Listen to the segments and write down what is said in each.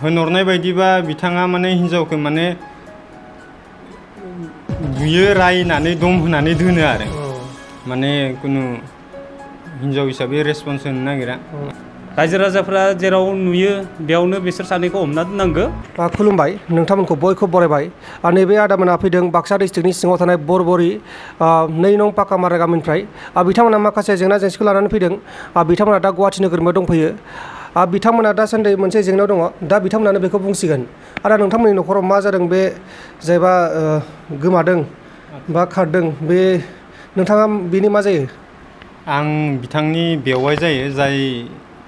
होनहरनाय बायदिबा बिथाङा माने हिनजावखौ माने बुयो रायनानै दम होनानै दोनो आरो माने कुनु हिनजाव हिसाबै रेसपन्स होनो नागिरा। रायजो राजाफ्रा जेराव नुयो बेयावनो बिसोर सानैखौ हमना दोननांगौ। खुलुमबाय, नोंथांमोनखौ बयखौ बरायबाय। नैबे आदामोना फैदों बाक्सा डिस्ट्रिक्टनि सिङाव थानाय बरबरि 2 नं पाकामारा गामिनिफ्राय। बिथांमोना माखासे जेंना जेंसिखौ लानानै फैदों। बिथांमोना दा गुवाहाटि नोगोरमायाव दंफैयो। बिथांमोना दासान्दि मोनसे जेंनायाव दङ, दा बिथांमोनानो बेखौ बुंसिगोन। आरो नोंथांमोननि न'खराव मा जादों, बे जायबा गोमादों बा खारदों, बे नोंथाङा बेनि मा जायो? आं बिथांनि बेवाइ जायो, जाय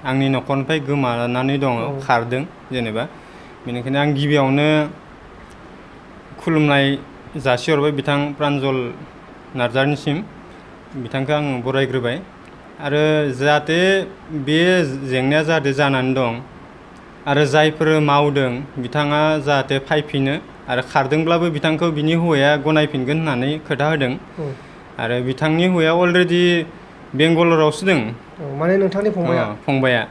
आंनि न'खरनिफ्राय गोमानानै दङ, खारदों जेनेबा। बेनिखायनो आं गिबियावनो खुलुमनाय जासिहरबाय बिथां प्रान्जल नार्जारिनिसिम। बिथांखौ आं बरायग्रोबाय। आरो जाहाथे बे जेंनाया जाहाथे जानानै दं आरो जायफोर मावदों बिथाङा जाहाथे फैफिनो आरो खारदोंब्लाबो बिथांखौ बिनि हौवाया गनायफिनगोन होननानै खोथा होदों। आरो बिथांनि हौवाया अलरेडि बेंगालरावसो दं। माने नोंथांनि फंबाया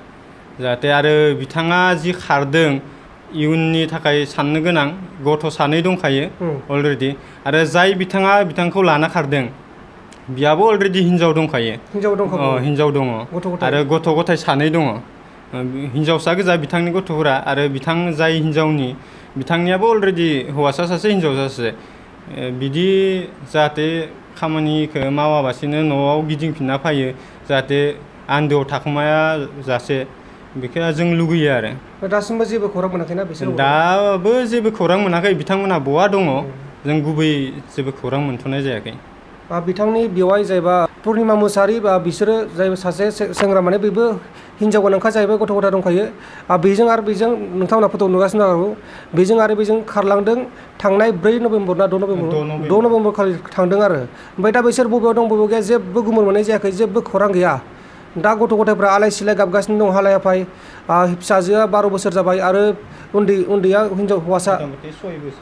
जाहाथे आरो बिथाङा जि खारदों इयुननि थाखाय साननो गोनां गथ' 2 दंखायो अलरेडि। आरो जाय बिथाङा बिथांखौ लाना खारदों बियाबो अलरेडि हिनजाव दंखायो। हिनजाव दङ आरो गथ' गथाय 2 दङ। हिनजावसा गोजा बिथांनि गथ'फोरा। आरो बिथां जाय हिनजावनि बिथांनियाबो अलरेडि हौवासा सासे हिनजावसा सासे। बिदि जाहाथे खामानिखौ मावाबासिनो न'आव गिदिंफिनना फैयो, जाहाथे आन्दोआव थाखोमाया जासे, बेखौ जों लुगैयो आरो। दासिमबो जेबो खौरां मोनाखैना बिसोर? दाबो जेबो खौरां मोनाखै। बिथांमोनहा बहा दङ जों गुबै जेबो खौरां मोनथ'नाय जायाखै। बिथांनि बेवाइ जायबा पुर्निमा मुसाहारि, बा बिसोरो जाय सासे सेंग्रा, माने बेबो हिनजाव गोनांखा जाहैबाय, गथ' गथाय दंखायो। बेजों आरो बेजों नोंथांमोना फट' नुगासिनो दं। बेजों आरो बेजों खारलांदों। थांनाय 4 नभेम्बर ना 6 नभेम्बर खालि थांदों आरो। ओमफ्राय दा बिसोर बबेयाव दं बबेयाव गैया जेबो गुमुर मोननाय जायाखै, जेबो खौरां गैया। दा गथ' गथायफ्रा आलाय सिलाय गाबगासिनो दं, हालाय हाफाय। फिसाजोआ 12 बोसोर जाबाय आरो उन्दैया हौवासा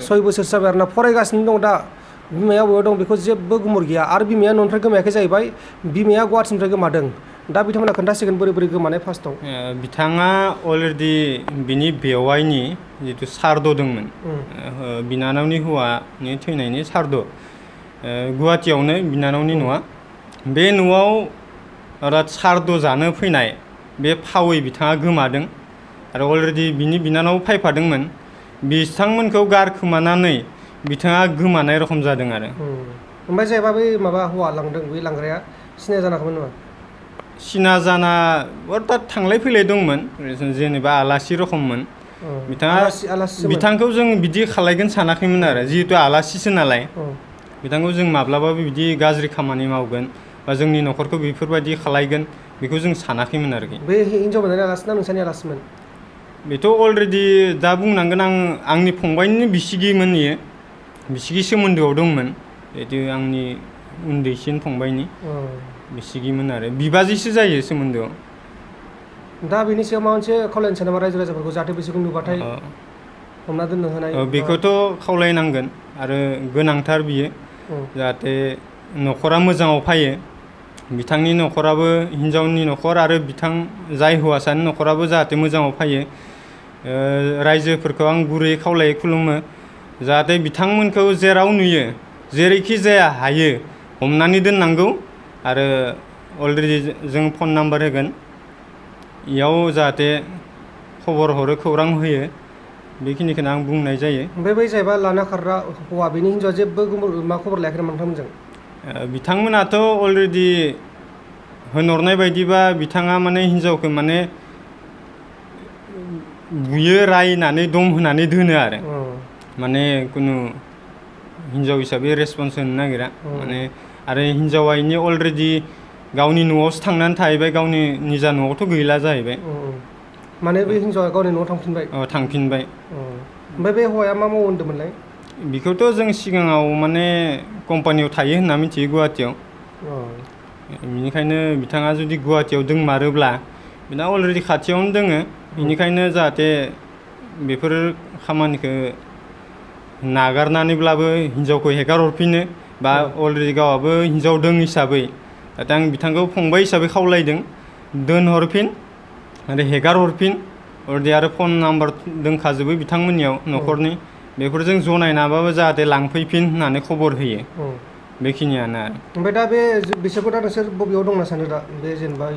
6 बोसोरसो जाबाय आरो ना, फरायगासिनो दं। दा बिमाया बबेयाव दं बेखौ जेबो गुमुर गैया। आरो बिमाया न'निफ्राय गोमायाखै जाहैबाय, बिमाया गुवाहाटिनिफ्राय गोमादों। दा बिथांमोना खोन्थासिगोन बोरै बोरै गोमानाय फार्स्टआव। बिथाङा अलरेडि बिनि बेवाइनि जिथु सारद' दंमोन, बिनानावनि हौवानि थैनायनि सारद', गुवाहाटियावनो बिनानावनि न'आ। बे न'आव सारद' जानो फैनाय बे फावै बिथाङा गोमादों। आरो अलरेडि बिनि बिनानाव फैफादोंमोन। बिथांमोनखौ गारखोमानानै बिथाङा गोमानाय रखम जादों आरो। ओमफ्राय जायबा बै माबा हौवा लांदों, बै लांग्राया सिनाय जानाखैमोन नामा? सिना जाना अर्थात थांलाय फैलाय दंमोन, जेनेबा आलासि रखममोन। बिथांखौ जों बिदि खालायगोन सानाखैमोन आरो, जिहेतु आलासिसो नालाय। बिथांखौ जों माब्लाबाबो बिदि गाज्रि खामानि मावगोन बा जोंनि न'खरखौ बेफोरबायदि खालायगोन बेखौ जों सानाखैमोन आरोखि। बे हिनजाव गोदाननि आलासि ना नोंसानि आलासिमोन? बेथ' अलरेडि दा बुंनांगोन आंनि फंबायनि बिसिगिमोन, इयो बिसिगि सोमोन्दोआव दंमोन। जिहेतु आंनि उन्दैसिन फंबायनि बिसिगिमोन आरो, बिबाजैसो जायो सोमोन्दोआव। दा बेनि सायाव माबा मोनसे खावलायनो सानो नामा रायजो राजाफोरखौ, जाहाथे बिसोरखौ नुबाथाय हमना दोननो होनाय? बेखौथ' खावलायनांगोन आरो गोनांथार बियो, जाहाथे न'खरा मोजाङाव फैयो। बिथांनि न'खराबो, हिनजावनि न'खर आरो बिथां जाय हौवासानि न'खराबो जाहाथे मोजाङाव फैयो। रायजोफोरखौ आं गुरैयै खावलायो, खुलुमो, जाहाथे बिथांमोनखौ जेराव नुयो जेरैखि जाया हायो हमनानै दोननांगौ। आरो अलरेडि जों फन नाम्बार होगोन, इयाव जाहाथे खबर हरो, खौरां होयो। बेखिनिखौनो आं बुंनाय जायो। ओमफ्राय बै जायबा लाना खारग्रा हौवा, बेनि हिनजावआ जेबो मा खबर लायाखै नामा नोंथांमोनजों? बिथांमोनाथ' अलरेडि होनहरनाय बायदिबा बिथाङा माने हिनजावखौ माने बुयो रायनानै दम होनानै दोनो आरो। माने कुनु हिनजाव हिसाबै रेसपन्स होनो नागिरा माने। आरो हिनजावा इनि अलरेडि गावनि न'आवसो थांनानै थाहैबाय, गावनि निजा न'आवथ' गैला जाहैबाय। माने बे हिनजावा गावनि न'आव थांफिनबाय? थांफिनबाय। ओमफ्राय बे हौवाया मा मावो होन्दोंमोनलाय? बेखौथ' जों सिगाङाव माने कम्पानियाव थायो होनना मिथियो, गुवाहाटियाव। बेनिखायनो बिथाङा जुदि गुवाहाटियाव दोंमारोब्ला, बिना अलरेडि खाथियावनो दोङो। बेनिखायनो जाहाथे बेफोर खामानिखौ नागारनानैब्लाबो हिनजावखौ हेगार हरफिनो, बा अलरेडि गावहाबो हिनजाव दं हिसाबै जाहाथे आं बिथांखौ फंबाय हिसाबै खावलायदों, दोनहरफिन आरो हेगार हरफिन। अलरेडि आरो फन नाम्बार दोंखाजोबो बिथांमोननियाव न'खरनि बेफोरजों जनायनाबाबो जाहाथे लांफैफिन होननानै खबर होयो बेखिनियानो आरो ओमफ्राय दा बे बिसोरखौ दा नोंसोर बबेयाव दंना सानो दा बे जेनेबा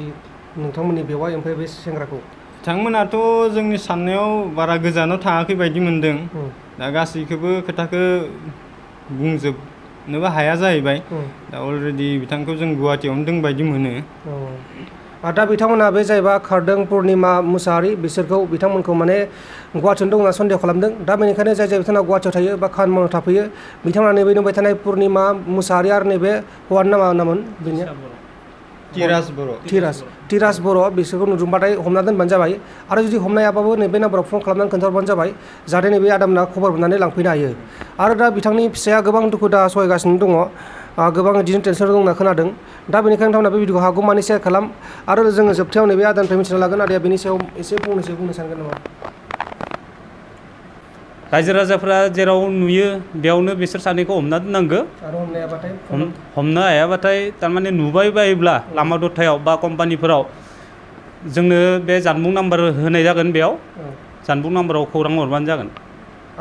नोंथांमोननि बेवाइ ओमफ्राय बे सेंग्राखौ बिथांमोनाथ' जोंनि साननायाव बारा गोजानाव थाङाखै बायदि मोनदों दा गासैखौबो खोथाखौ बुंजोबनोबो हाया जाहैबाय दा अलरेडि बिथांखौ जों गुवाहाटियावनो दं बायदि मोनो दा बिथांमोना बे जायबा खारदों पुर्निमा मुसाहारि बिसोरखौ बिथांमोनखौ माने गुवाहाटियावनो दं होनना सन्देह खालामदों दा बेनिखायनो जाय बिथांमोना गुवाहाटियाव थायो बा खामानि मावनो थाफैयो बिथांमोना नैबे नुबाय थानाय पुर्निमा मुसाहारि आरो नैबे हौवानि नामा नामोन बेनिया तिरास बर' बिसोरखौ नुदोंबाथाय हमना दोनबानो जाबाय आरो जुदि हमनायाबाबो नैबे नाम्बाराव फन खालामनानै खोन्थाहरबानो जाबाय जाहाथे नैबे आदामोना खबर मोननानै लांफैनो हायो आरो दा बिथांनि फिसाया गोबां दुखु दाहा सहायगासिनो दङ गोबां बिदिनो टेनसन दं होनना खोनादों दा बेनिखायनो नोंथांमोना बे भिडिअखौ हागौमानि शेयार खालाम आरो जोङो जोबथायाव नैबे आदानिफ्राय मिथिना लागोन आदाया बेनि सायाव एसे फंनैसो बुंनो सानगोन नामा रायजो राजाफ्रा जेराव नुयो बेयावनो बिसोर सानैखौ हमना दोननांगौ आरो हमनो हायाबाथाय थारमाने नुबाय बायोब्ला लामा दथायाव बा कम्पानिफोराव जोंनो बे जानबुं नाम्बार होनाय जागोन बेयाव जानबुं नाम्बाराव खौरां हरबानो जागोन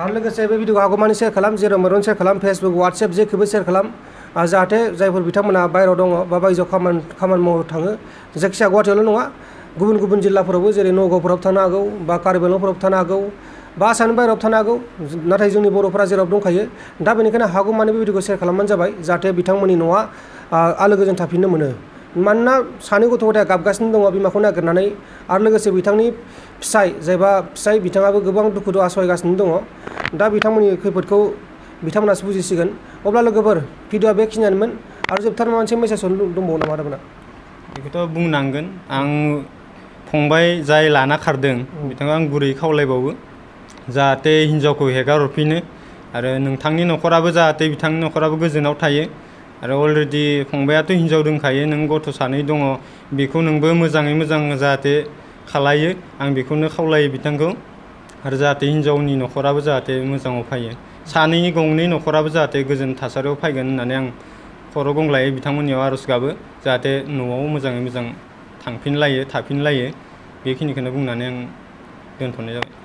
आरो लोगोसे बे भिडिअखौ हागौमानि शेयार खालाम जेराव मेरन शेयार खालाम फेसबुक वाट्सएप जेखौबो शेयार खालाम जाहाथे जायफोर बिथांमोना बायहेरायाव दङ बा बायजोआव खामानि मावनो थाङो जायखिजाया गुवाहाटियावल' नङा गुबुन गुबुन जिल्लाफोरावबो जेरै नगावफोराव थानो हागौ बा कार्बि आंलंफोराव थानो हागौ बा आसामनि बायहेरायाव थानो हागौ नाथाय जोंनि बर'फोरा जेराव दंखायो दा बेनिखायनो हागौमानि बे भिडिअखौ शेयार खालामबानो जाबाय जाहाथे बिथांमोननि न'आ आलो गोजोन थाफिननो मोनो मानोना सानै गथ' गथाया गाबगासिनो दङ बिमाखौ नागिरनानै आरो लोगोसे बिथांनि फिसाय बिथाङाबो गोबां दुखु दाहा सहायगासिनो दङ दा बिथांमोननि खैफोदखौ बिथांमोनासो बुजिसिगोन अब्ला लोगोफोर भिडिअआ बेखिनियानोमोन आरो जोबथारनाय मोनसे मेसेज दंबावो नामा आदामोना बेखौथ' बुंनांगोन आं फंबाय जाय लाना खारदों बिथांखौ आं गुरै खावलायबावो जाहाथे हिन्जावखौ हेगार हरफिनो आरो नोंथांनि न'खराबो जाहाथे बिथांनि न'खराबो गोजोनाव थायो आरो अलरेडि फंबायाथ' हिन्जाव दंखायो नों गथ' सानै दङ बेखौ नोंबो मोजाङै मोजां जाहाथे खालायो आं बेखौनो खावलायो बिथांखौ आरो जाहाथे हिन्जावनि न'खराबो जाहाथे मोजाङाव फैयो सानैनि गंनै न'खराबो जाहाथे गोजोन थासारियाव फैगोन होननानै आं खर' गंलायो बिथांमोननियाव आर'ज गाबो जाहाथे न'आव मोजाङै मोजां थांफिनलायो थाफिनलायो बेखिनिखौनो बुंनानै आं दोनथ'नाय जाबाय